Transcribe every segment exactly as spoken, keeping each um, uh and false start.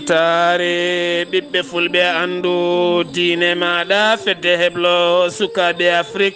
Taare ɓiɓɓe fulɓe, anndu diine maaɗa, fedde heblo sukaaɓe Afrik.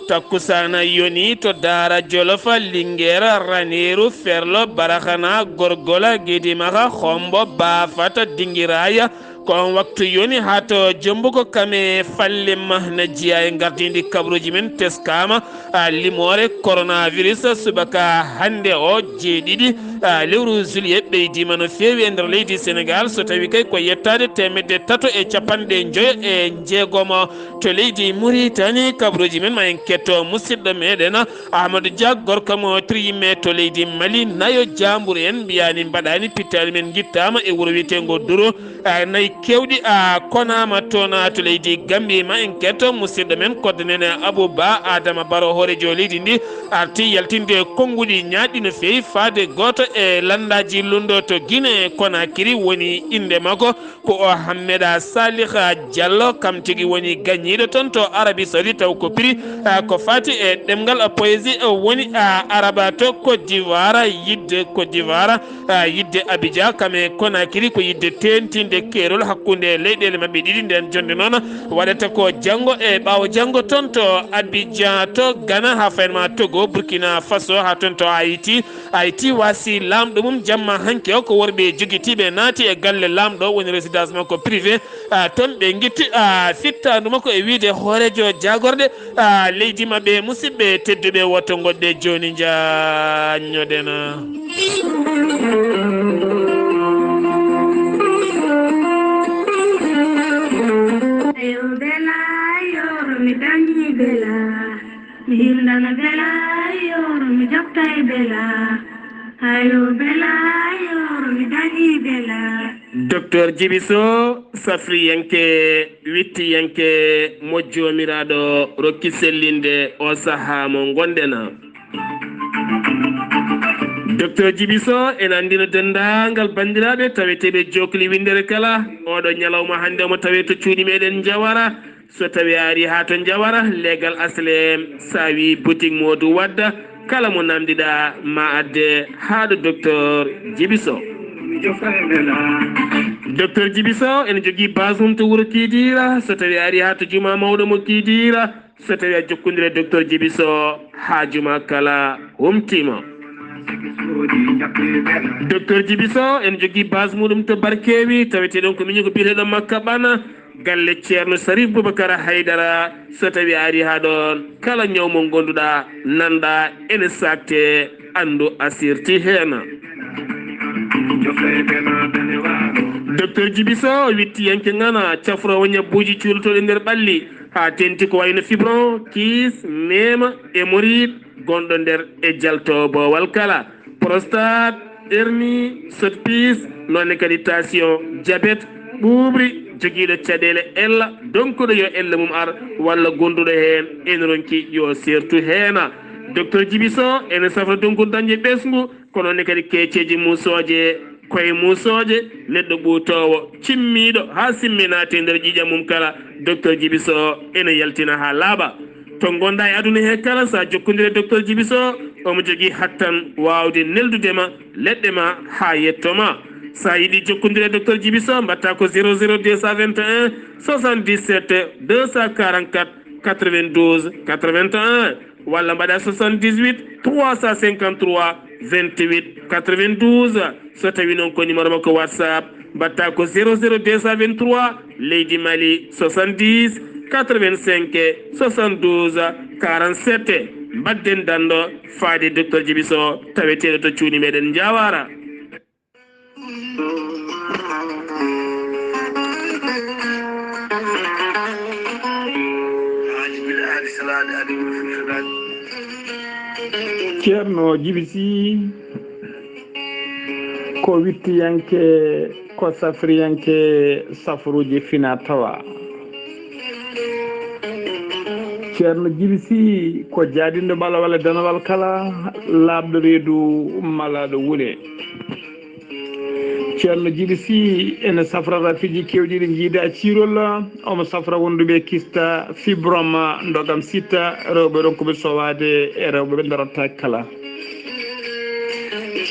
Takkusaana yoni to Daara Jolofa, Lingeera, Raneeru, Ferlo, Baraxana, Gorgola, Gidimaxa, Xombo, Baafata, Dingiraaya. Ko on waktu yoni haa to Jombuko kame Fallimma na jiya e ngardiindi kabruuji men teskaama. A, limoore coronavirus subaka hannde o, jeeɗiɗi, a, lewru juillet, ɓeydiima no feewi e nder leydi Senegal, so tawi kay ko yettaade teemedde tato e capanɗe njoyo e njeegomo to leydi Muritani. Kabruuji men ma en ketto musidɗo meɗen Amadou Dia, gorko mo triyimme to leydi Mali, nayo jaambur en mbiyani mbaɗani pittali men ngittaama e wuro wiyeteengo Duro. A, nayi kewɗi a konaama toon, a, to leydi Gambie. Ma en ketto musidɗo men kodde nene Abou Ba Adama Baro, hoorejo leydi ndi, arti yaltinde konnguɗi ñaaɗɗi no feewi faade gooto e lanndaaji lunndo to Guinée Conakry, woni innde makko ko o Hammeda Salih Diallo, kam tigi woni gañiiɗo toon to Arabie Saoudite, taw ko prix, a, ko fati e ɗemngal poésie, o woni, a, araba to Côte d'Ivoire, yidde Côte d'Ivoire, a, yidde Abidjan, kame Conakry, ko yidde teentinde keerol hakkunde leyɗeele maɓɓe ɗiɗi. Nden jonde noon waɗata ko janngo e ɓaawo janngo toon to Abidjan, to Ghana, haa fayin ma Togo, Burkina Faso, haa toon to Haïti. Haïti wasi laamɗo mum jamma hanki o, ko worɓe jogitiiɓe naati e galle laamɗo, woni résidence makko privé. A, toon ɓe ngitti, a, fittaandu makko e wiyde hooreejo jaagorɗe, a, leydi maɓɓe. Musidɓe tedduɓe, woto ngoɗɗe jooni njaññoɗen. Ayo bela, ayo, mi dañi bela. Mi hildana bela, ayo, mi jokkay bela. Ayo bela, ayo, mi dañi bela. Docteur Djiby Sow, safriyanke, wittiyanke, mo Joomiraaɗo rokki sellinde o sahaa mo ngonɗen. Docteur Djiby Sow ene anndina denndaangal banndiraaɓe taweteeɓe jookli winndere kala, oɗo ñalawma hannde omo tawee to cuuɗi meɗen Njawara. So tawi a ari haa to Njawara, leegal H L M, so a wi boutique Modou Wadda, kala mo namdiɗa ma adde haa ɗo Docteur Djiby Sow. Docteur Djiby Sow ene jogii base mum to wuro Kidira. So tawi a ari haa to juma mawɗo mo Kidira, so tawi a jokkondire Docteur Djiby Sow, haa juma kala humtima. Docteur Djiby Sow ene jogii base muɗum to Barkewi, taweteɗon ko miñi ko biyeteɗo Makka Ɓana. Galle Ceerno Sarif Boubacar Haydara, so tawi a ari haa ɗoon, kala ñaw mo ngonnduɗa, nanɗa ene sakte, anndu a sirti heen. Docteur Djiby Sow, wittiyanke ŋana, cafroowo ñabbuuji cuulotoɗi nder ɓalli, haa tenti ko wayno fibron, kiis, meema, hémorroïde, gonɗo nder e jalto boowal kala, prostate, hernie, sotpis, noonne kadi tension, diabète, ɓuuɓri, jogiiɗo caɗeele ella, donkuɗo yo ella mum ar, walla gonduɗo heen, ene ronki yo sertu heena. Docteur Djiby Sow ene safra donkude dañde ɓesngu, ko noonne kadi keeceeje muusooje, koye muusooje, neɗɗo ɓuutoowo, cimmiiɗo, haa simme naati e nder ƴiiƴam mum kala, Docteur Djiby Sow ene yaltina haa laaɓa. To ngonɗa e aduna he kala, so a jokkondire Docteur Djiby Sow, omo jogii hattan waawde neldude ma leɗɗe ma haa yetto ma. So a yiɗi jokkondire Docteur Djiby Sow, mbaɗta ko zéro zéro deux cent vingt et un soixante-dix-sept deux cent quarante-quatre quatre-vingt-douze quatre-vingt-un, walla mbaɗa soixante-dix-huit trois cent cinquante-trois vingt-huit quatre-vingt-douze. So tawi noon ko numéro makko WhatsApp, mbaɗta ko zéro zéro deux cent vingt-trois, leydi Mali, soixante-dix quatre-vingt-cinq soixante-douze quarante-sept. Mbaɗden danndo faade Docteur Djiby Sow, taweteeɗo to cuuɗi meɗen Njawara. Ceerno Djiby Sy ko wittiyanke, ko safriyanke, safruuji fina tawa. Ceerno Djiby Sy ko jaadinɗo ɓalawal e danawal kala, laaɓɗo reedu, malaaɗo wule. Ceerno Djiby Sy ene safra rafiiji keewɗi ɗi njiida ciirol, omo safra wonduɓe kista, fibrome, ndogam sitta, rewɓe ronkuɓe sowaade e rewɓe ɓe darottaake kala.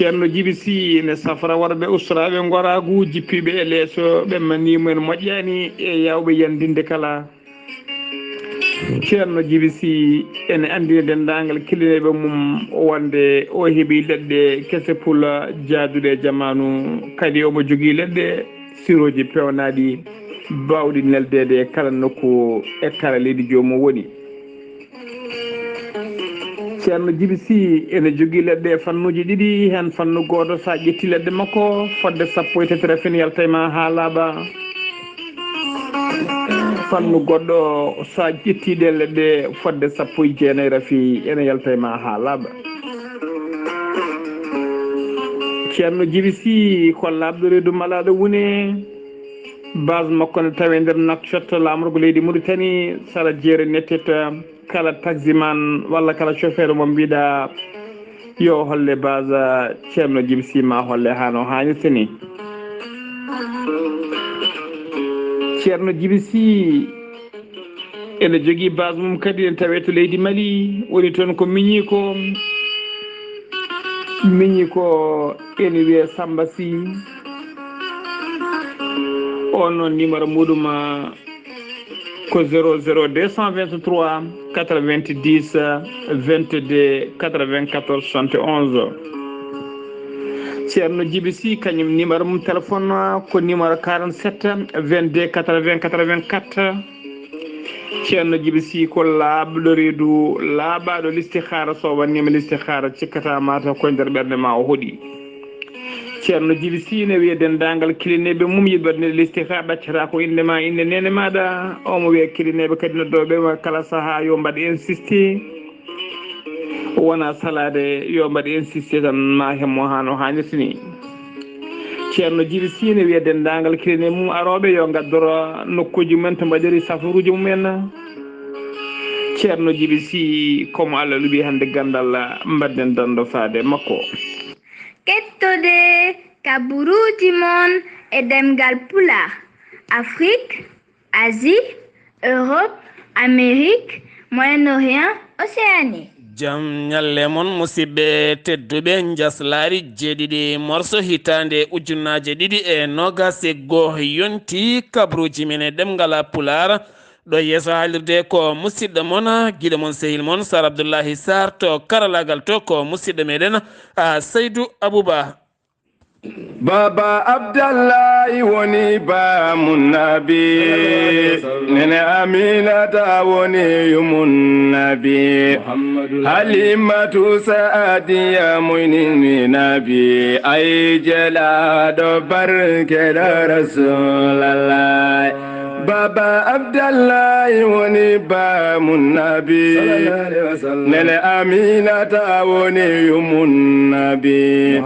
Ceerno Jibi Sii ene safra worɓe ustoraaɓe ngoraagu, jippiiɓe e leeso, ɓe maniimu en moƴƴaani e yaawɓe yandinde kala. Ceerno Jibi Sii ene anndina denndaangal kilineeɓe mum wonde o heɓii leɗɗe kese pula jaaduɗe e jamaanu, kadi omo jogii leɗɗe sirooji peewnaaɗi baawɗi neldeede e kala nokku e kala leydi joomum woni. Ceerno Jibi Sii ene jogii leɗɗe e fannuuji ɗiɗi, heen fannu gooto, so a ƴettii leɗɗe makko, fodde sappo e tati rafin yalta e ma haa laaɓa. Fannu goɗɗo, so a ƴettii ɗeen leɗɗe, fodde sappo e jeenayi rafi ene yalta e ma haa laaɓa. Ceerno Jibi Sii ko laaɓɗo reedu malaaɗo wune. Base makko ne tawi e nder Nouakchott, laamorgo leydi Mauritanie, sara jeere nettita. Kala taximan walla kala chauffeur mo mbiɗa yo holle base Ceerno Jibi Sii, ma holle haa no haanirta ni. Ceerno Jibi Sii ene jogii base mum kadi, ene tawe to leydi Mali, woni toon ko miñi ko, miñi ko ene wiyee Samba Sii. On noon numéro muɗum, ah, ko zéro zéro deux cent vingt-trois quatre-vingt-dix vingt-deux quatre-vingt-quatorze soixante et onze. Ceerno Jibi Sii, kañum numéro mum téléphone ko numéro quarante-sept vingt-deux quatre-vingts quatre-vingt-quatre. Ceerno Jibi Sii ko laaɓɗo reedu, laaɓaaɗo listihaara. So wannima listihaara, cikkata mata ko nder ɓernde ma o hoɗi. Ceerno Jibi Sii ne wiya denndaangal kilineeɓe mum yiɗɓe waɗde listihaara, ɗaccata ko innde ma, innde neene maaɗa. Omo wiya kilineeɓe kadi noddooɓe ma kala sahaa yo mbaɗ insisté. Wona salaade, yo mbaɗ insisté tan, ma hemmo haa no haanirta ni. Ceerno Jibi Sii ne wiya denndaangal kilineeɓe mum arooɓe yo ngaddoro nokkuuji mumen to mbaɗiri safaruuji mumen. Ceerno Jibi Sii, ko mo Allah luɓi hannde ganndal, mbaɗden danndo faade makko. Kettode kaburuuji mon e ɗemngal Pulaar, Afrik, Asie, Europe, Amérique, Moyen-Orient, Océanie. Jam ñalle mon, musidɓe tedduɓe, njaslaari jeeɗiɗi morso hitaande ujunaaje ɗiɗi e noogas e goo yonti kabruuji men e ɗemngal Pulaar. Ɗo yeeso haalirde ko musiɗɗo mon, giɗo mon, sehil mon, Sar Abdullahi Sarr, to karalaagal to ko musiɗɗo meɗen, a, Saydu Abuba. Baba Abdallahi woni baamun nabi. Nene Aminata woni yumun nabi. Halimatu Saadiya moynini nabi. Ay jelaɗo barkeɗo Rasulallah. Baba Abdallahi woni baamun nabi. Nene Aminata woni yumun nabi.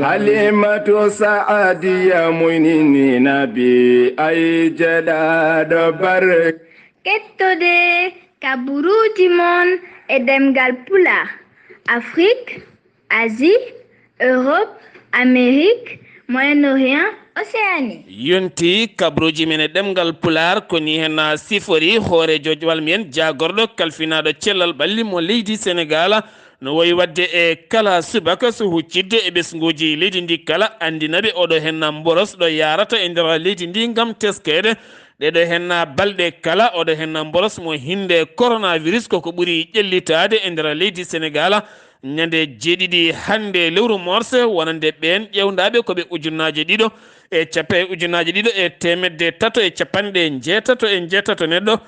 Halimatu Saadiya moynini nabi. Ay jelaɗo bar. Kettode kaburuuji mon e ɗemngal Pulaar, Afrik, Asie, Europe, Amérique, Moyen-Orient, Océanie. Yonti kabruuji men e ɗemngal Pulaar, ko ni hen sifori hooreejo jowal men jaagorɗo kalfinaaɗo cellal ɓalli mo leydi Senegaal, no woyi waɗde e kala subaka so huccidde e ɓesnguuji leydi ndi kala, anndina ɓe oɗo hen mboros ɗo yaarata e nder leydi ndi ngam teskeede. Ɗeɗo hen balɗe kala, oɗo hen mboros mo hinde coronavirus koko ɓuri ƴellitaade e nder leydi Senegaal. Ñande jeeɗiɗi hannde lewru morse, wonande ɓeen ƴeewndaaɓe ko ɓe ujunaaje ɗiɗo e cappa-, ujunaaje ɗiɗo e teemedde tato e capanɗe njeetato e njeetato neɗɗo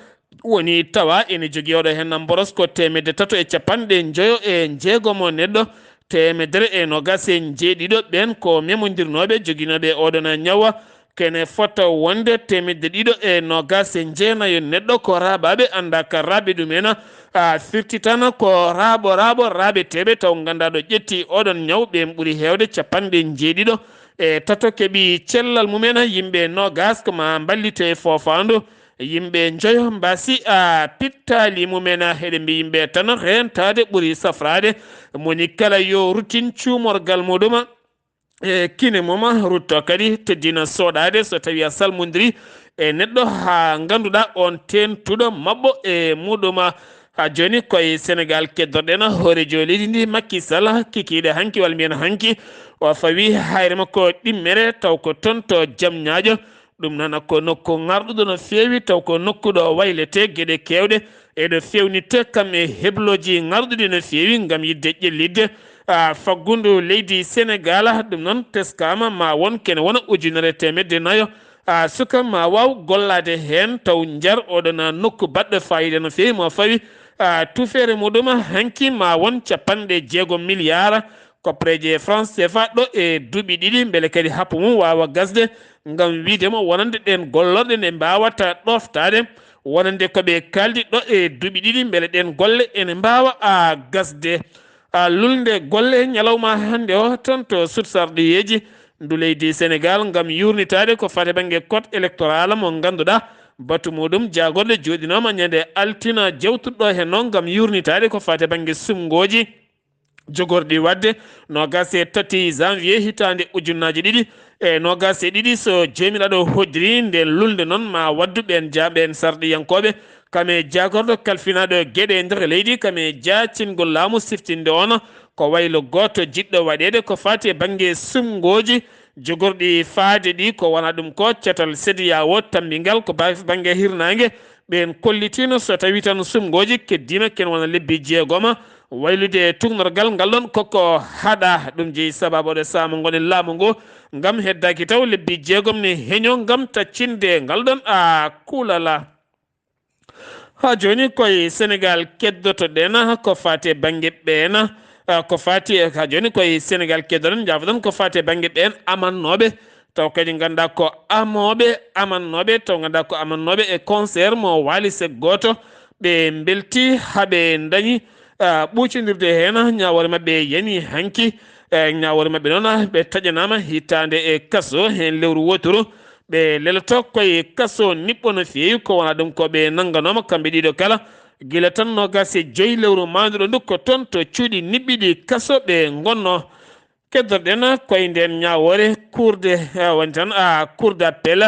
woni tawa ene jogii oɗo hen mboros ko teemedde tato e capanɗe njoyo e njeegomo neɗɗo, teemedere e noogas e njeeɗiɗo ɓeen ko memondirnooɓe joginooɓe oɗon ñawa. Kene fota wonde teemedde ɗiɗo e noogas e jeenayo neɗɗo ko raaɓaaɓe, annda ka raaɓe ɗum en, a, firti tan ko raaɓo raaɓo raaɓeteeɓe taw nganndaa ɗo ƴetti oɗon ñaw, ɓeen ɓuri heewde capanɗe njeeɗiɗo e tato keɓi cellal mumen, yimɓe noogas ko ma mballite foofaandu, yimɓe njoyo mbasi, a, pittaali mumen, eɗen mbiyi yimɓe tan reentaade ɓuri safraade, moni kala yo ruttin cuumorgal muɗum. E kine mum rutto kadi teddina soɗaade so tawi a salmondiri e neɗɗo haa ngannduɗaa on teentuɗo maɓɓo e muɗum. A jooni koye Senegal keddoɗen, hooreejo leydi ndi Macky Sall, kikiiɗe hanki walla mbiyen hanki, o fawi hayre makko ɗimmere taw ko toon to Jam Ñaajo. Ɗum noon ko nokku ŋarɗuɗo no feewi, taw ko nokku ɗo wayletee geɗe keewɗe e ɗo feewnitee kam e heblooji ŋarɗuɗi no feewi ngam yiɗde ƴellitde, a, faggundu leydi Senegal. Ɗum noon teskaama ma won kene wona ujunere e teemedde nayo, a, suka ma waaw gollaade heen taw njar oɗon nokku baɗɗo faayiida no feewi mo fawi, a, tufeere muɗum hanki ma won capanɗe jeego miliyaar koppareeje franc C F A ɗo e duuɓi ɗiɗi, mbele kadi happu mum waawa gasde ngam wiyde mo wonande ɗeen gollorɗe nde mbaawata ɗooftaade, wonande ko ɓe kaaldi ɗo e duuɓi ɗiɗi, mbele ɗeen golle ene mbaawa a gasde. A, lulnde golle ñalawma hannde o toon to Sud Sarɗiyeeji ndu leydi Senegal ngam yuurnitaade ko faati bannge code électoral mo ngannduɗaa batu muɗum jaagorɗe jooɗinooma ñande altina jewtuɗo heen noon ngam yuurnitaade ko faati bannge sumngooji jogorɗi waɗde noogaas e tati janvier hitaande ujunnaaji ɗiɗi e noogaas e ɗiɗi, so Joomiraaɗo hoddiri. Ndeen lulnde noon ma waɗdu ɓeen jaaɓeen sarɗiyankooɓe, kam e jaagorɗo kalfinaaɗo geɗe e nder leydi, kam e jaacingol laamu siftinde on ko waylo gooto jiɗɗo waɗeede ko faati e bannge sumngooji jogorɗi faade ɗi, ko wona ɗum ko catal C D A O tammbingal ko ba-, bannge hirnaange. Ɓeen kollitiino so tawii tan sumngooji keddiima ken wona lebbi jeegoma, waylude e tuugnorgal ngal ɗoon koko haɗa. Ɗum jeyi sabaabu oɗo sahaa mo ngonɗen laamu ngu, ngam heddaaki taw lebbi jeegom ne heño ngam taccinde ngal ɗoon a kulala. Haa jooni koye Senegal keddotoɗen ko faati e bannge ɓeen, a, ko faati e, haa jooni koye Senegal keddoɗen, njaafoɗon, ko faati e bannge ɓeen amannooɓe, taw kadi nganndaa ko amooɓe, amannooɓe, taw nganndaa ko amannooɓe e concert mo Wally Seck gooto, ɓe mbelti haa ɓe ndañi, a, ɓuucindirde heen ñaawoore maɓɓe yani hanki, e ñaawoore maɓɓe noon, ɓe taƴanaama hitaande e kaso heen lewru wooturu. Ɓe leloto koye kaso niɓɓo no feewi, ko wona ɗum ko ɓe nannganooma kamɓe ɗiɗo kala. Gila tan noogaas e joy lewru maanduru ndu ko toon to cuuɗi niɓɓiɗi kaso ɓe ngonnoo. Keddoɗen koye ndeen ñaawoore cour de, eh, woni tan, ah, cour d'appel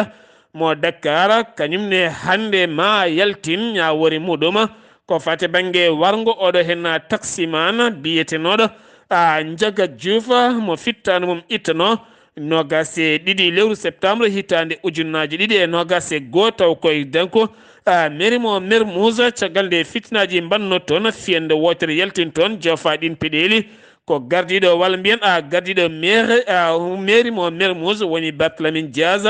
mo Dakar, kañum ne hannde ma yaltin ñaawoore muɗum ko faati bannge warngo oɗo heen taksiman biyetenooɗo, ah, Njaga Juuf mo fittaandu mum ittanoo noogaas e ɗiɗi lewru septembre hitaande ujunnaaji ɗiɗi e noogaas e goo, taw koye danko, ah, mairie mo Mermoz, caggal nde fitinaaji mbannoo toon, fiyannde wootere yaltin toon, joofa ɗiin peɗeeli. Ko gardiiɗo walla mbiyen, ah, gardiiɗo maire, ah, mairie mo Mermoz woni Barthélémy Dias.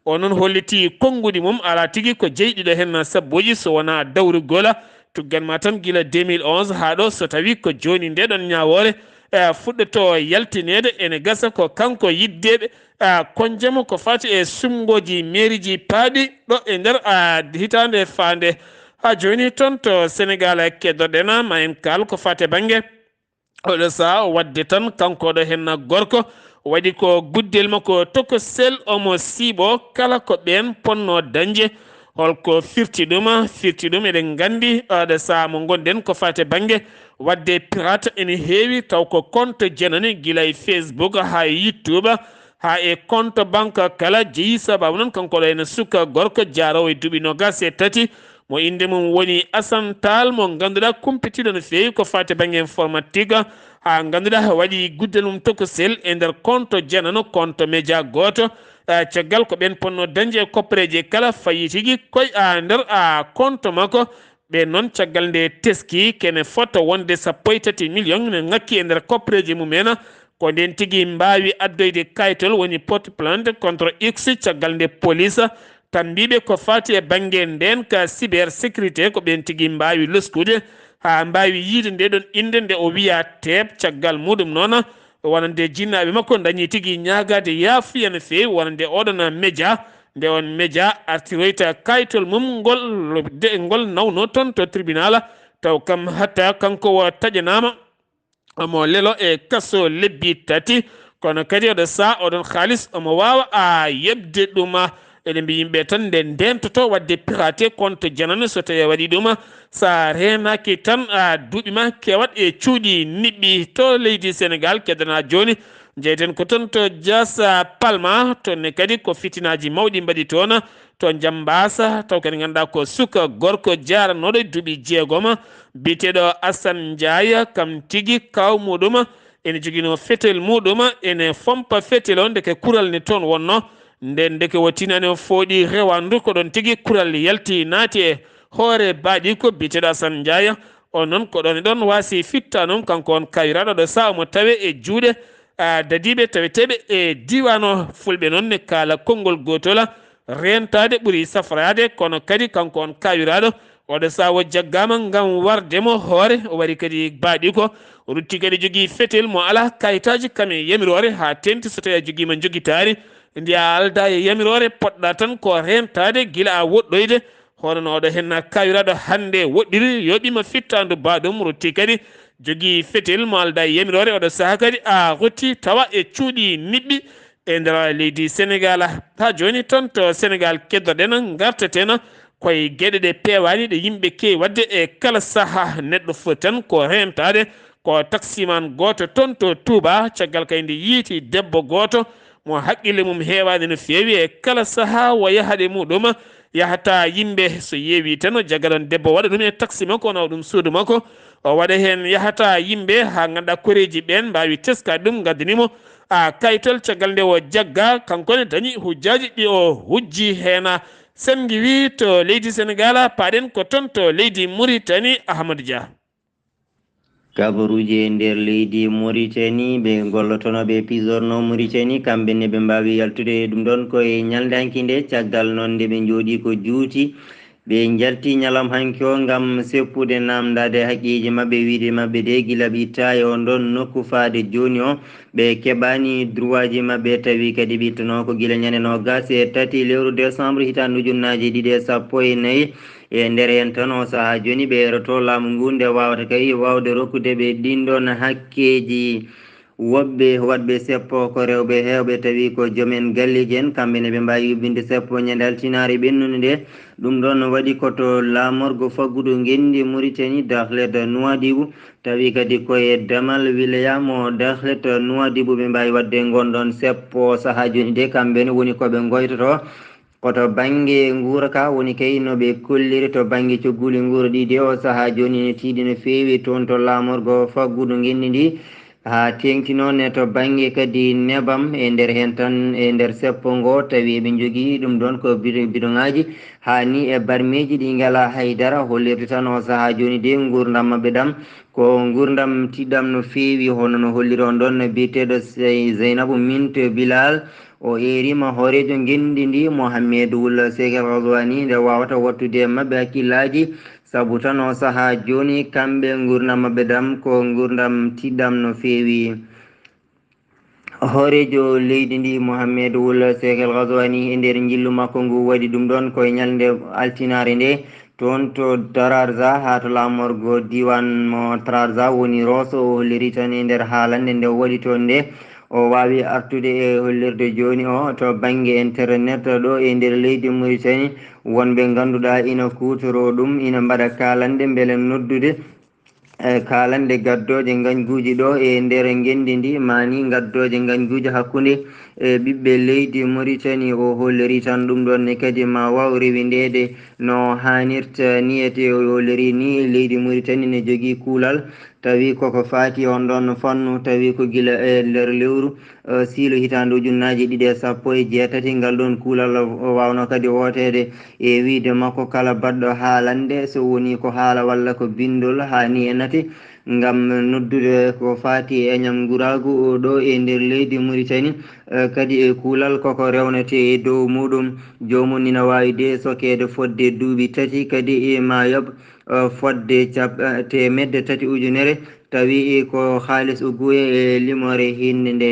O noon holliti konnguɗi mum, alaa tigi ko jeyi ɗiɗo heen sabbuuji so wonaa dawrugol. Tuggan ma tan gila deux mille onze haa ɗo, so tawii ko jooni nde ɗoon ñaawoore, eh, fuɗɗoto yaltineede, ene gasa ko kanko yiddeeɓe, eh, konjamo ko faati e sumngooji mairieji paaɗi ɗo e nder, ah, hitaande faande. Haa jooni toon to Senegal keddoɗen, ma en kaal ko faati e bannge oɗo sahaa o waɗde tan kanko ɗo heen gorko waɗi ko guddel makko tokosel omo siiɓo kala ko ɓeen ponno dañde. Holko firti ɗum? Firti ɗum eɗen nganndi oɗo sahaa mo ngonɗen ko faati e bannge waɗde pirate ene heewi, taw ko compte janani gila e Facebook haa e YouTube haa e compte banque kala jeyi. Sababu noon kanko ɗo ene suka gorko jaaroowo e duuɓi noogaas e tati mo innde mum woni Assane Tall mo ngannduɗaa kumpitiiɗo no feewi ko faati e bannge informatique, haa ngannduɗaa waɗi guddel mum tokosel e nder compte janano, compte média gooto. Ah, caggal ko ɓeen ponno dañde e koppareeje kala fayi tigi koye, ah, nder, ah, compte makko. Ɓeen noon caggal nde teski kene fota wonde sappo e tati million ne ŋakki e nder koppareeje mum en. Ko ndeen tigi mbaawi addoyde kayitol woni porte plainte contre X caggal nde police tambiiɓe ko faati e bannge ndeen ka cybersécurité, ko ɓeen tigi mbaawi loskude haa mbaawi yiyde nde ɗoon innde nde o wiya Teep. Caggal muɗum noon wonande jinnaaɓe makko dañi tigi ñaagaade yaafuya no feewi wonande oɗon média. Nde on média artiroyta kayitol mum ngol de, ngol nawno toon to tribunal, taw kam hatta kanko o taƴanaama omo lelo e kaso lebbi tati, kono kadi oɗo sahaa oɗon haalis omo waawa a yoɓde ɗum. Eɗen mbiyi yimɓe tan nde ndeentoto waɗde pirate compte janano, so tawii a waɗi ɗum, so a reenaaki tan a duuɓi ma kewat e cuuɗi niɓɓi to leydi Senegal. Keddana jooni, njeyten ko toon to Dias Palma, toon ne kadi ko fitinaaji mawɗi mbaɗi toon. to Njambaasa, taw kadi ngannduɗaa ko suka gorko jaaranooɗo e duuɓi jeegoma, biyeteeɗo Asan Njaay, kam tigi kaaw muuɗum ene joginoo fetel muuɗum, ene fompa fetel o, ndeke kural ne toon wonnoo. Nden ndeke o tinaani o fooɗi rewaandu, ko ɗoon tigi kural yalti naati e hoore baaɗiiko biyeteeɗo Asan Njaay. O noon ko ɗoon e ɗoon waasi fittaanum, kanko on kawiraaɗo ɗo sahaa omo tawee e juuɗe, a, dadiiɓe taweteeɓe e diiwaan o. Fulɓe noon ne kaala konngol gootol, reentaade ɓuri safraade, kono kadi kanko on kawiraaɗo, oɗo sahaa o jaggaama ngam warde mo hoore, o wari kadi baaɗiiko, o rutti kadi jogii fetel mo alaa kayitaaji kam e yamiroore, haa teeŋti so tawii a jogiima njogitaari, ndi a aldaa e yamiroore, potɗaa tan ko reentaade gila a woɗɗoyde, hono no oɗo henna kawiraaɗo hannde woɗɗiri, yoɓiima fittaandu baaɗum, rutti kadi jogii fetel mo aldaa e yamiroore, oɗo sahaa kadi a rutti tawa e cuuɗi niɓɓi e nder leydi Senegaal. Haa jooni toon to Senegaal keddoɗen, ngarteten koye geɗe ɗe peewaani, ɗe yimɓe keewi waɗde e kala sahaa. Neɗɗo foti tan ko reentaade, ko taksimaan gooto toon to Tuuba, caggal kay nde yiiti debbo gooto mo haqqille mum heewaani no feewi e kala sahaa, o yahat e muuɗum, yahata yimɓe, so yeewi tan o jagga ɗoon debbo, waɗa ɗum e taksi makko, o nawa ɗum suudu makko, o waɗa heen yahata yimɓe, haa ngannduɗaa koreeji ɓeen mbaawi teskaade ɗum, ngaddani mo a kayitol, caggal nde o jagga, kanko ne dañi hujjaaji ɗi o hujji heen. Sen ngiwii to leydi Senegaal, paaɗen ko toon to leydi Muritani, Ahmadu Dia. Kabaruuji e nder leydi Muritani, ɓe gollotonooɓe e pijorno Muritani, kamɓe ne ɓe mbaawi yaltude e ɗum ɗoon ko e ñalndanki nde, caggal noon nde ɓe njooɗii ko juuti. Ɓe njalti ñalawma hanki o ngam seppude naamndaade haqqeeji maɓɓe, wiyde maɓɓe de gila ɓe itta e on ɗoon nokku faade jooni o, ɓe keɓaani droitji maɓɓe, tawi kadi ɓe ittanoo ko gila ñande noogaas e tati lewru décembre hitaande ujunnaaji ɗiɗi e sappo e nayi. E nder heen tan, o sahaa jooni, ɓe eroto laamu ngu nde waawata kay waawde rokkude ɓe ɗiin ɗoon hakkeeji. Woɓɓe waɗɓe seppo ko rewɓe heewɓe, tawi ko joom en galleeji en, kamɓe ne ɓe mbaawi yuɓɓinde seppo ñande altinaare ɓennunde nde. Ɗum ɗoon waɗi ko to laamorgo faggudu ngenndi Muritani, Dahlet Nuwaadibu, tawi kadi ko e damal wilaya mo Dahlet Nuwaadibu ɓe mbaawi waɗde ngon ɗoon seppo. Sahaa jooni de, kamɓe ne woni ko ɓe ngoytoto. Ko to bannge nguura ka woni kay no ɓe kolliri to bannge cogguuli nguura ɗi de, o sahaa jooni ne tiiɗi no feewi toon to laamorgo faggudu ngenndi ndi. Haa teeŋti noon ne to bannge kadi nebam e nder heen tan, e nder seppo ngo, tawi eɓe njogii ɗum ɗoon ko bido-, bidoŋaaji, haa ni e barmeeji ɗi ngalaa hay dara, hollirde tan o sahaa jooni de nguurndam maɓɓe ɗam ko nguurndam tiɗɗam no feewi, hono no holliri on ɗoon biyeteeɗo Sey-, Zeynabu Mint Bilal. O eeriima hooreejo ngenndi ndi, Mohamed Wul Seek El Ghazwani, nde waawata wattude e maɓɓe hakkillaaji, sabu tan o sahaa jooni kamɓe nguurndam maɓɓe ɗam ko nguurndam tiɗɗam no feewi. Hooreejo leydi ndi, Mohamed Wul Seek El Ghazwani, e nder njillu makko ngu waɗi ɗum ɗoon ko e ñalnde altinaare nde, toon to Tararza, haa to laamorgo diiwaan mo Tararza woni Rooso, o holliri tan e nder haalannde nde o waɗi toon nde, o waawi artude e hollirde jooni o to bannge internet ɗo e nder leydi Muritani, wonɓe ngannduɗaa ina kuutoroo ɗum, ina mbaɗa kaalannde mbele noddude, e kaalannde gaddooje ngañguuji ɗo e nder ngenndi ndi, maa ni gaddooje ngañguuji hakkunde e ɓiɓɓe leydi Muritani. O holliri tan ɗum ɗoon ne kadi ma waaw rewindeede no haanirta ni, ete o holliri ni leydi Muritani ne jogii kuulal, tawi koko faati on ɗoon fannu, tawi ko gila e nder lewru, eh, siilo hitaande ujunnaaji ɗiɗi e sappo e jeetati, ngal ɗoon kuulal o waawnoo kadi wooteede e wiyde makko kala baɗɗo haalannde, so woni ko haala walla ko binndol, haani e nate ngam noddude ko faati e ñamguraagu ɗo e nder leydi Muritani, eh, kadi e kuulal koko rewnetee e dow muuɗum. Joomum ina waawi de sokeede fodde duuɓi tati, kadi e ma yoɓ, eh, fodde cap-, eh, teemedde tati ujunere, tawi ko haalis ugguyee e limoore hinnde nde.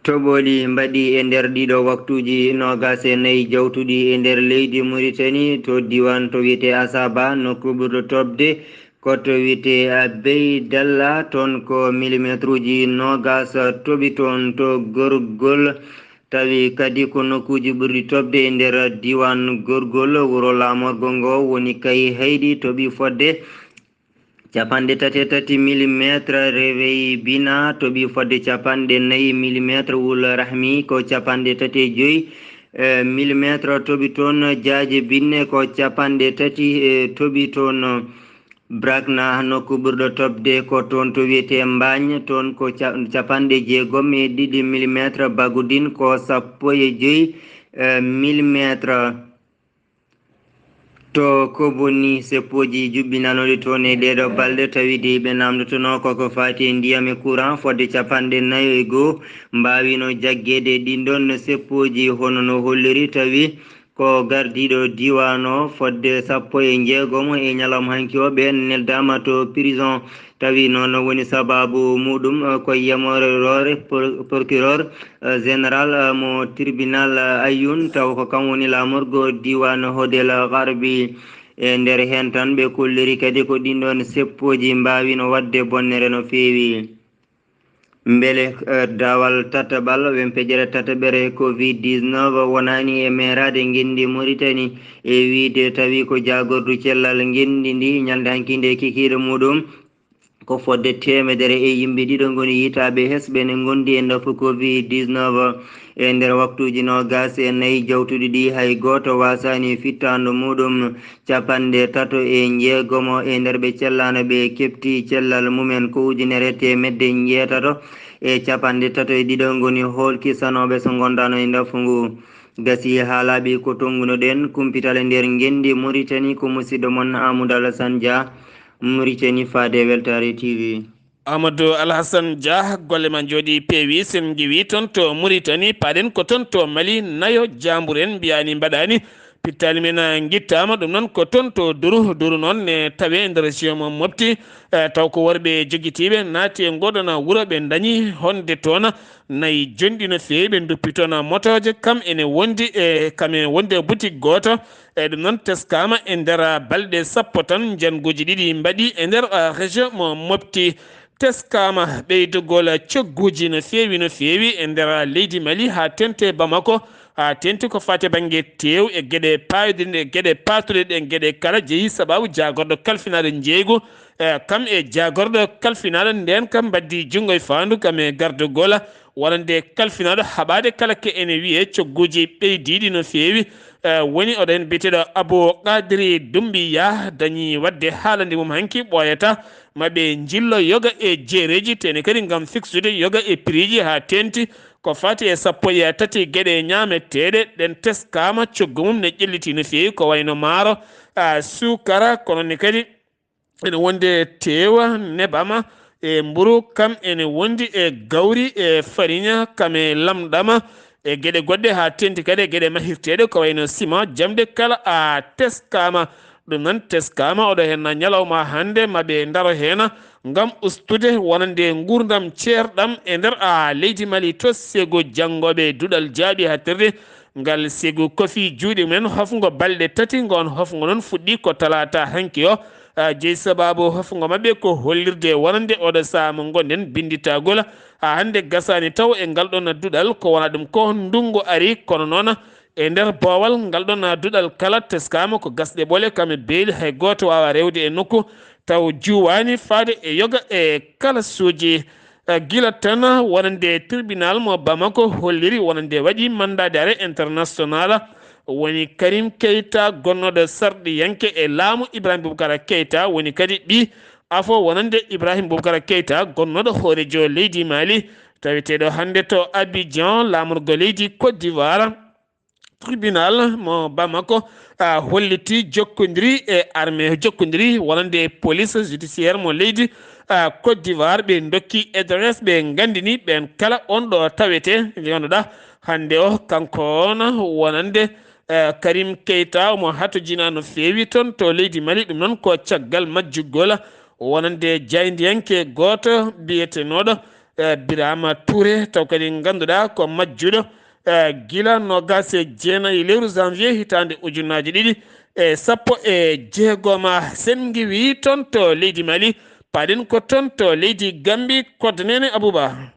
Toɓoli mbaɗi e nder ɗiɗo waktuuji noogaas e nayi jawtuɗi e nder leydi Muritani, to diiwaan to wiyetee Asaba, nokku ɓurɗo toɓde ko to wiyetee Beydalla, toon ko milimetruuji noogaas toɓi toon to Gorgol. Tawi kadi ko nokkuuji ɓurɗi toɓde e nder diiwaan Gorgol, wuro laamorgo ngo woni Kayhayɗi, toɓi fodde capanɗe tati e tati millimetre, Réveil Bina toɓi fodde capanɗe nayi millimetre, Wul Rahmi ko capanɗe tati e joy, eh, millimetre toɓi toon. Jaaje binne ko capanɗe tati, eh, toɓi toon. Brakna, nokku ɓurɗo toɓde ko toon to wiyetee Mbaañ, toon ko ca-, capanɗe jeegom e ɗiɗi millimetre, Bagudin ko sappo e joy, eh, millimetre. To Koboni, seppooji juɓɓinanooɗi toon e ɗeeɗo balɗe, tawi de ɓe naamndotonoo ko ko faati e ndiyam e courant fodde capanɗe nayo e goo mbaawino jaggeede ɗin ɗon seppooji, hono no holliri, tawi ko gardiiɗo diiwaan o fodde sappo e jeegom e ñalawma hanki o, ɓeen neldaama to prison. Tawi noon woni sabaabu muɗum, eh, ko yamoore roore por-, procureur, eh, général, eh, mo tribunal, eh, Ayoun, taw ko kam woni laamorgo diiwaan Hodel Garbi. E nder heen tan ɓe kolliri kadi ko ɗin ɗoon seppooji mbaawino waɗde bonnere no feewi. Mbele, eh, daawal tataɓal, wen pejere tataɓere covid dix-neuf wonaani e meeraade ngenndi Mauritanie, e wiyde tawi ko jaagordu cellal ngenndi ndi ñalnde hanki nde kikiiɗe muɗum. Ko fodde teemedere e yimɓe ɗiɗo ngoni yiytaaɓe hesɓe ne ngondi e ndofu covid dix-neuf. E nder waktuuji noogaas e nayi jawtuɗi ɗi, hay gooto waasaani fittaandu muɗum. Capanɗe tato e jeegomo e nder ɓe cellaano ɓe keɓti cellal mumen ko ujunere teemedde njeetato e capanɗe tato e ɗiɗo ngoni hoolkisanooɓe so ngondaano e ndofu ngu. Gasi haalaaɓe ko tonngunoɗen kumpital e nder ngenndi Mauritanie, ko musidɗo mon Amadou Alassane Dia, Mauritanie Faade, Weltaare T V. Amadou Alassane Dia, golle ma njooɗi peewi, sen ngiwi toon to Mauritanie, paaɗen ko toon to Mali, nayo jaambur en mbiyaani mbaɗaani, pittaali men, ah, ngittaama, ɗum noon ko toon to Duru, Duru noon ne tawee e nder région mo Mopti, eh, taw ko worɓe jogitiiɓe naati e ngoɗon wuro, ɓe ndañi honde toon nayi jonɗi no feewi, ɓe nduppi toon motooje, kam ene wondi e, kam ene wondi e boutique gooto, e ɗum noon teskaama e nder balɗe sappo tan, njannguuji ɗiɗi mbaɗi e nder, ah, région mo Mopti. Teskaama ɓeydugol cogguuji no feewi, no feewi e nder leydi Mali, haa teeŋti Bamako, haa teeŋti ko faati e bannge teew e geɗe paayodinɗe, geɗe paatuɗe ɗe, geɗe kala jeyi sabaabu jaagorɗo kalfinaaɗo njeeygu, e kam e jaagorɗo kalfinaaɗo ndeen kam mbaɗdi junngo e faandu kam e gardugol wonande kalfinaaɗo haɓaade kala ke ene wiyee cogguuji ɓeydiiɗi no feewi. Eh, woni oɗo heen biyeteeɗo Abou Kadri Dumbiya dañi waɗde haalande mum hanki ɓooyata ma ɓe njillo yoga e jeereeji tene kadi ngam fiksude yoga e prix ji haa teeŋti ko faati e sappo e tati geɗe ñaameteeɗe ɗen teskaama coggu mum ne ƴelliti no feewi ko wayno maaro, ah, suukara, kono ne kadi ene wondi e teewa, nebama, e mburu, kam ene wondi e gawri, e fariña, kam e lamɗama, e geɗe goɗɗe haa teeŋti kadi e geɗe mahirteeɗe ko wayno sima, jamɗe kala a teskaama. Ɗum noon teskaama oɗo heen ñalawma hannde ma ɓe ndaro heen ngam ustude wonande nguurndam ceerɗam e nder a leydi Mali to seego janngooɓe duɗal jaaɓi hattirde. Ngal sigu kofi juuɗe mumen hofngo balɗe tati, ngoon hofngo noon fuɗɗi ko talaata hanki o. Ah, jeyi sabaabu hofngo maɓɓe ko hollirde wonande oɗo sahaa mo ngonɗen binnditagol. Haa hannde gasaani taw e ngal ɗoon duɗal, ko wona ɗum ko ndunngu ari, kono noon e nder boowal ngal ɗoon duɗal kala teskaama ko gasɗe ɓole, kam e beeli, hay gooto waawa rewde e nokku taw juwaani faade e yoga e kala suuji. Eh, gila tan wonande tribunal mo Bamako holliri wonande waɗi mandat d'arrêt international woni Karim Keita, gonnooɗo sarɗiyanke e laamu Ibrahim Boubacar Keita, woni kadi ɓi afo wonande Ibrahim Boubacar Keita, gonnooɗo hooreejo leydi Mali, taweteeɗo hannde to Abidjan, laamorgo leydi Côte d'Ivoire. Tribunal mo Bamako, ah, holliti jokkondiri e armée, jokkondiri wonande police judiciaire mo leydi, ah, Côte d'Ivoire. Ɓe dokki adresse, ɓe nganndini ɓeen kala on ɗo tawete, nde ngannduɗaa hannde o kanko on wonande, eh, Karim Keita, omo hatojinaa no feewi toon to leydi Mali. Ɗum noon ko caggal majjugol wonande jaayndiyanke gooto biyetenooɗo, eh, Birama Touré, taw kadi ngannduɗaa ko majjuɗo, eh, gila noogaas e jeenayi lewru janvier hitaande ujunnaaji ɗiɗi e sappo e jeegom. Sen ngiwi toon to leydi Mali, paaɗen ko toon to leydi Gambi, Kodde Neene Abouba.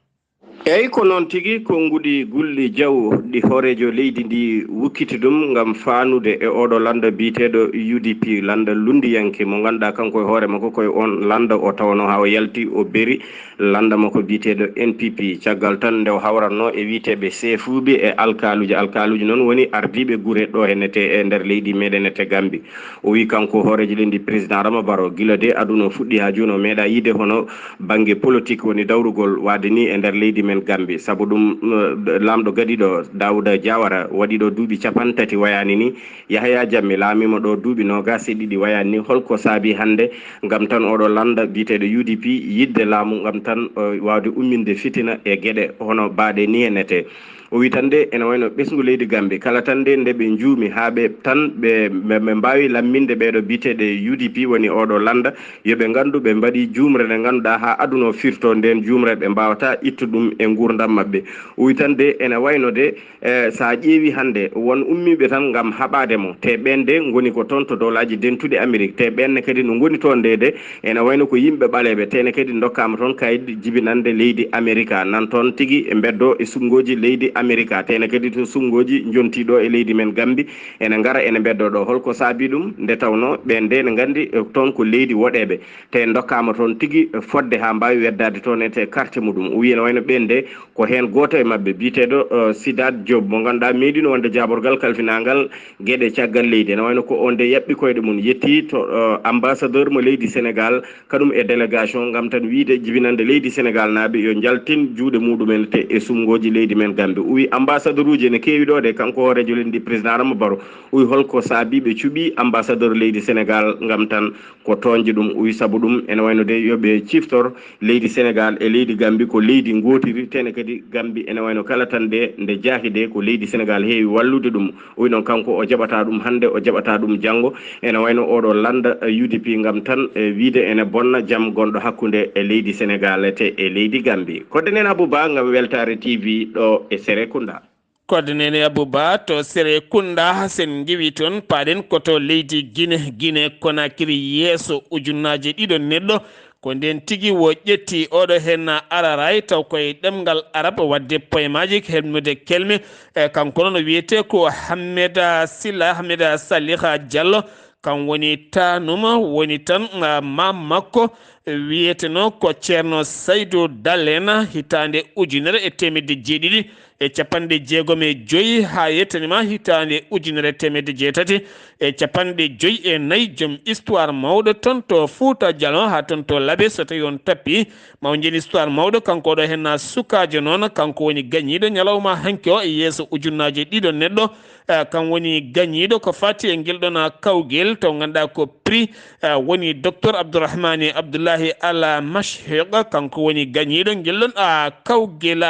Eyi, ko noon tigi, ko nguɗi gulɗi jaw ɗi hooreejo leydi ndi wukkiti ɗum ngam faanude e oɗo lannda biyeteeɗo U D P, lannda lunndiyanke mo ngannduɗaa kanko e hoore makko ko e oon lannda o tawnoo haa o yalti o beri lannda makko biyeteeɗo N P P. Caggal tan nde o hawratnoo e wiyeteeɓe seefuuɓe e alkaaluuji, alkaaluuji noon woni ardiiɓe gure ɗo hennete e nder leydi meɗen ete Gambi. O wi kanko hooreejo leydi président Adama Barrow, gila de aduna o fuɗɗi haa jooni o meeɗa yiide hono bannge politik woni dawrugol waade ni e nder leydi men Gambi. Sabu ɗum, eh, laamɗo gadiiɗo Daouda Diawara waɗi ɗo duuɓi capanɗe tati wayaani ni. Yahaya Jammeh laamiima ɗo duuɓi noogaas e ɗiɗi wayaani ni. Holko saabi hannde ngam tan oɗo lannda biyeteeɗo U D P yiɗde laamu ngam tan, eh, waawde umminde fitina e geɗe hono baaɗe ni hennete? O wi tan de ene wayno ɓesngu leydi Gambi kala tan de nde ɓe njuumi haa ɓe tan ɓe, ɓe, ɓe mbaawi lamminde ɓeeɗo biyeteeɓe U D P woni oɗo lannda, yo ɓe nganndu ɓe mbaɗi juumre nde ngannduɗaa haa aduna o firto, nden juumre ɓe mbaawata ittu ɗum e nguurndam maɓɓe. O wi tan de ene wayno de, eh, so a ƴeewi hannde won ummiiɓe tan ngam haɓaade mo, te ɓeen de ngoni ko toon to Dowlaaji Dentuɗi Amerik, te ɓeen ne kadi no ngoni toon nde de, ene wayno ko yimɓe ɓaleeɓe, te ne kadi ndokkaama toon kayit jibinande leydi Amerika, nan toon tigi e mbeddo e suɓngooji leydi Amerika, te ne kadi to suɓngooji njontii ɗo e leydi men Gambi, ene ngara ene mbeddo ɗo. Holko saabi ɗum? Nde tawnoo ɓeen de ne nganndi, eh, toon ko leydi woɗeeɓe, te ndokkaama toon tigi, eh, fodde haa mbaawi weddaade toon e te carte muɗum. O wiyi ene wayno ɓeen de ko heen gooto e maɓɓe biyeteeɗo, eh, Sidaat Diop mo ngannduɗaa meeɗino wonde jaaborgal kalfinaangal geɗe caggal leydi. Ene wayno ko on de yaɓɓi koyɗe mum, yetti to, eh, ambassadeur mo leydi Sénégal, kaɗum e délégation ngam tan wiide jibinande leydi Sénégal naaɓe yo njaltin juuɗe muɗumen te e suɓngooji leydi men Gambi. O wi ambassadeur uji ene keewi ɗo de, kanko hooreejo leydi ndi président Adama Barrow. O wi holko saabi ɓe cuɓi ambassadeur leydi Sénégal ngam tan ko toonje ɗum. O wi sabu ɗum ene wayno de yo ɓe ciftor leydi Sénégal e leydi Gambi ko leydi ngootiri, tene kadi Gambi ene wayno kala tan de nde jaaki de ko leydi Sénégal heewi wallude ɗum. O wi noon kanko o jaɓata ɗum hannde, o jaɓata ɗum janngo. Ene wayno oɗo lannda, eh, U D P ngam tan, eh, wiide ene bonna jam gonɗo hakkunde e leydi Sénégal te e leydi Gambi. Kodde neen Abou Ba ngam Weltaare T V ɗo e Serekunda. Kodde neen Abou Ba to Serekunda, sen ngiwi toon, paaɗen ko to leydi Gine, Gine Konakiri, yeeso ujunnaaje ɗiɗo neɗɗo. Ko ndeen tigi wo ƴetti oɗo heen araray, taw koye ɗemngal arab waɗde poemaaji, heɓnude kelme. E, kanko noon o wiyetee ko Hammeda Silla, Hammeda Saliha Diallo, kam woni taanuma, woni tan, ah, maam makko wiyetenoo ko Ceerno Saydu Dal en, hitaande ujunere e teemedde jeeɗiɗi e capanɗe jeegom e joy haa yettaniima hitaande ujunere e teemedde jeetati e capanɗe joy e nayi, joom histoire mawɗo toon to Fuuta Jalon haa toon to Labe, so tawii on tappii, ma on njani histoire mawɗo. Kanko oɗo heen sukaajo noon, kanko woni gañiiɗo ñalawma hanki o e yeeso ujunnaaje ɗiɗo neɗɗo. Eh, kam woni gañiiɗo ko fati e ngel ɗon, ah, kawgel, taw ngannduɗaa ko prix, eh, woni docteur Abdourahmane Abdoulahi Al Mashhiq, kanko woni gañiiɗo ngel ɗon, ah, kawgel.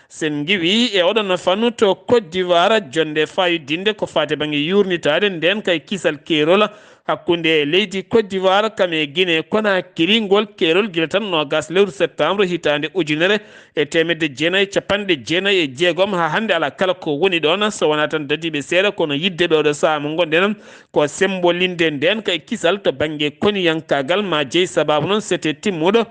Sen ngiwi e oɗon fannu to Côte d'Ivoire, jonnde fayodinde ko faati bannge yuurnitaade ndeen kay kisal keerol hakkunde leydi Côte d'Ivoire kam e Guinée Conakry. Ngol keerol gila tan noogas lewru septembre hitaande ujunere e teemedde jeenayi e capanɗe jeenayi e jeegom haa hannde alaa kala ko woni ɗoon, so wonaa tan dadiiɓe seeɗa, kono yiɗde ɓe oɗo sahaa mo ngonɗen ko semmbolinde ndeen kay kisal to bannge koniyankaagal ma jeyi sabaabu noon sete timmuɗo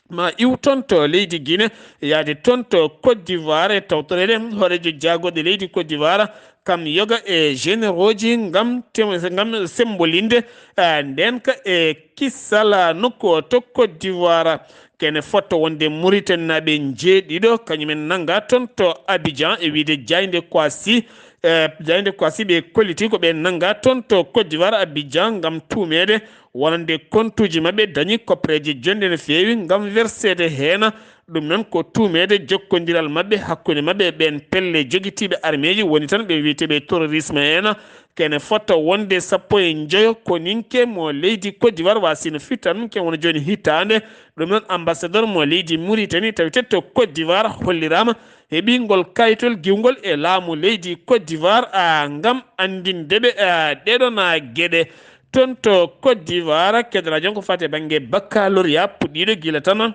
ma iw toon to leydi Guinée, yaade toon to Côte d'Ivoire e tawtoreede hooreejo jaagorɗe leydi Côte d'Ivoire, kam yoga e généraux ji ngam tem-, ngam semmbolinde, ah, ndeen ka e kisal, ah, nokku o to Côte d'Ivoire. Kene fotto wonde Mauritanie naaɓe njeeɗiɗo, kañumen nannga toon to Abidjan e wiyde jaaynde Kouassi, eh, jaaynde Kouassi ɓe kolliti ko ɓe nannga toon to Côte d'Ivoire Abidjan ngam tuumeede wonande kontuuji maɓɓe dañi koppereeje jonɗe no feewi ngam werseede heen. Ɗum noon ko tuumeede jokkondiral maɓɓe hakkunde maɓɓe e ɓeen pelle jogitiiɓe armeeji woni tan ɓe wiyeteeɓe terrorisme en. Kene fota wonde sappo e njoyo koninke mo leydi Côte d'Ivoire wasino fittan ke wona jooni hitaande. Ɗum noon ambassadeur mo leydi Mauritanie tawete to Côte d'Ivoire holliraama heɓi ngol kayitol giwngol e laamu leydi Côte d'Ivoire, a, ngam anndinde ɓe, a, ɗeɗon, a, geɗe. Toon to Côte d'Ivoire, keddoraajo on ko fati e bannge baccalauréat puɗɗiiɗo gila tan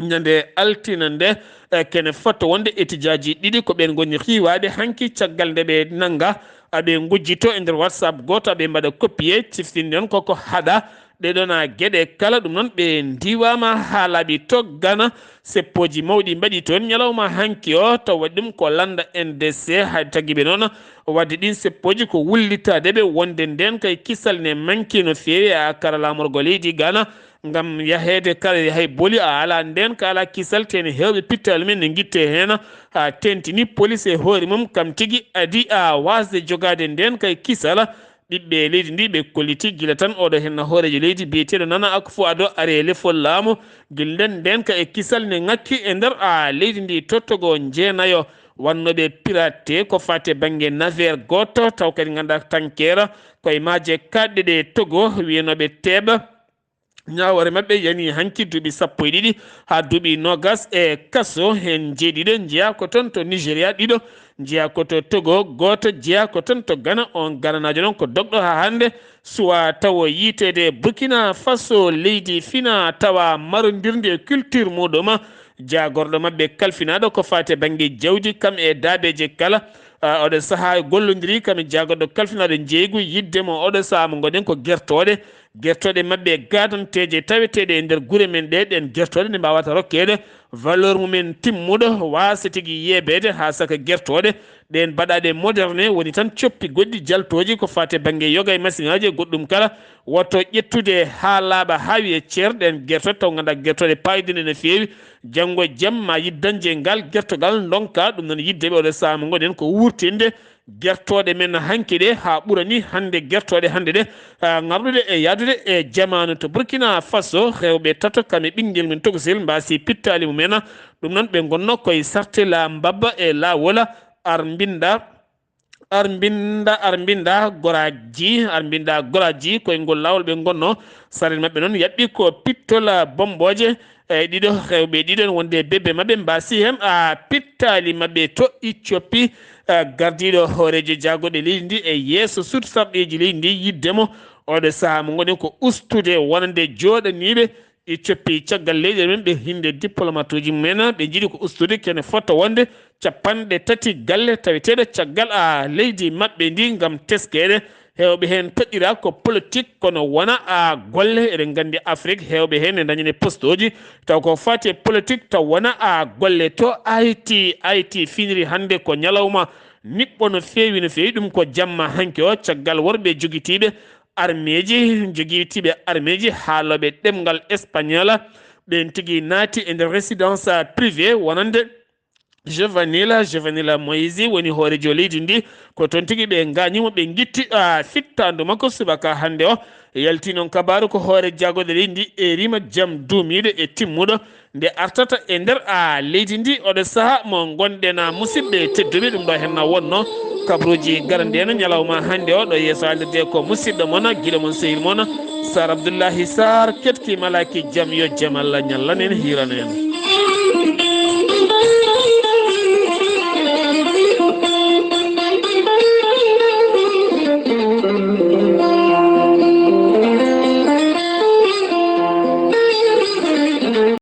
ñande altine nde, e, kene fota wonde etijaaji ɗiɗi ko ɓeen ngoni xiiwaaɓe hanki caggal nde ɓe nannga, aɓe ngujjito e nder WhatsApp gooto, aɓe mbaɗa copier, ciftinde on koko haɗa, Ɗee ɗoon geɗe kala ɗum noon ɓe ndiwaama haa laaɓi to Gana. Seppooji mawɗi mbaɗi toon ñalawma hanki o, taw waɗi ɗum ko lannda N D C. Hay tagi ɓe noon waɗde ɗiin seppooji ko wullitaade ɓe wonde ndeen kay kisal ne manki no feewi e kara laamorgo leydi Gana. Ngam yaheede kala hay boli a alaa ndeen ka alaa kisal, tene heewɓe pittaali men ne ngitte heen. Haa teentini polis e hoore mum kam tigi adi a waasde jogaade ndeen kay kisal. Ɓiɓɓe leydi ndi ɓe kolliti gila tan oɗo henna hooreejo leydi biyeteeɗo Nana Akufo-Addo ari e lefol laamu. Gila nden ndenka e kisal ne ŋakki e nder a leydi ndi tottogo jeenayo wannooɓe pirate ko faati e bannge navire gooto taw kadi ngannduɗaa tankeera koye maaje kaaɗɗe ɗe Togo wiyanooɓe Teeɓa. Ñaawoore maɓɓe yani hanki duuɓi sappo e ɗiɗi haa duuɓi noogas e kaso, heen jeeɗiɗo njeyaa ko toon to Nigeria, ɗiɗo njeyaa ko to Togo, gooto jeyaa ko toon to Gana. On Gananaajo noon ko dogɗo haa hannde, suwaa tawo yiiteede e Burkina Faso, leydi fina tawa marondirndi e culture muɗum. Jaagorɗo maɓɓe kalfinaaɗo ko faati e bannge jawdi, kam e daabeeje kala, ah, oɗo sahaa gollondiri kam e jaagorɗo kalfinaaɗo njeeygu, yiɗde mo oɗo sahaa mo ngoɗen ko gertooɗe. Gertooɗe maɓɓe gaadanteeje taweteeɗe e nder gure men ɗe, ɗeen gertooɗe nde mbaawata rokkeede valeur mumen timmuɗo, waasa tigi yeebeede haa saka gertooɗe ɗeen baɗaaɗe moderne, woni tan coppi goɗɗi jaltooji ko faati e bannge yoga e masiŋaaji e goɗɗum kala. Woto ƴettude haa laaɓa haa wiye ceer ɗeen gertooɗe taw ngannduɗaa gertooɗe paayodinɗe no feewi. Janngo e jam ma yiɗ dañde e ngal gertogal ndonka ɗum noon yiɗde ɓe oɗo sahaa mo ngoɗen ko wuurtinde gertooɗe men hanki ɗe haa ɓurani hannde gertooɗe hannde ɗe, ah, ŋarɗude e yahdude e jamaanu. To Burkina Faso, rewɓe tato kam e ɓinngel men tokosel mbaasi pittaali mumen. Ɗum noon ɓe ngonno koye sartela mbabba e laawol ar mbinnda, ar mbinnda, ar mbinnda goraaji, ar mbinnda goraaji koye ngol laawol ɓe ngonno. Sarel maɓɓe noon yaɓɓi ko pittol bombooje. E ɗiɗo rewɓe ɗiɗo wonde bebbe maɓɓe mbaasi heen a pittaali maɓɓe to Iccopi. A gardiiɗo hooreejo jaagorɗe leydi ndi e yeeso suudu sarɗeeji leydi ndi yiɗde mo oɗo sahaa mo ngoɗen ko ustude wonande jooɗaniiɓe Iccopi caggal leyɗe men ɓe hinde diplomatuuji mumen ɓe njiɗi ko ustude kene fota wonde capanɗe tati galle taweteeɗe caggal a leydi maɓɓe ndi ngam teskeede. Heewɓe heen toɗɗira ko politik, kono wona a golle. Eɗen nganndi Afrik, heewɓe heen ne ndañani postooji, taw ko faati e politik, taw wona a golle. To Ayiti, Ayiti finiri hannde ko ñalawma niɓɓo no feewi, no feewi. Ɗum ko jamma hanki o, caggal worɓe jogitiiɓe armeeji, jogitiiɓe armeeji haalooɓe ɗemngal espagnol, ɓeen tigi naati e nder résidence privée wonande Jovenel, Jovenel Moïse woni hooreejo leydi ndi. Ko toon tigi ɓe ngaañi mo, ɓe ngitti, ah, fittaandu makko subaka hannde o. Yalti noon kabaaru ko hoore jaagorɗe leydi ndi eerima jam duumiiɗo e timmuɗo nde artata e nder, ah, leydi ndi. Oɗo sahaa mo ngonɗen, ah, musidɓe tedduɓe, ɗum ɗo henna wonno kabruuji garanɗi en ñalawma hannde o. Ɗo yeeso haalirde ko musidɗo mon, giɗo mon, sehil mon, Sar Abdullahi Sar, ketki malaki jam, yo jam Allah ñallan en, hiiran en.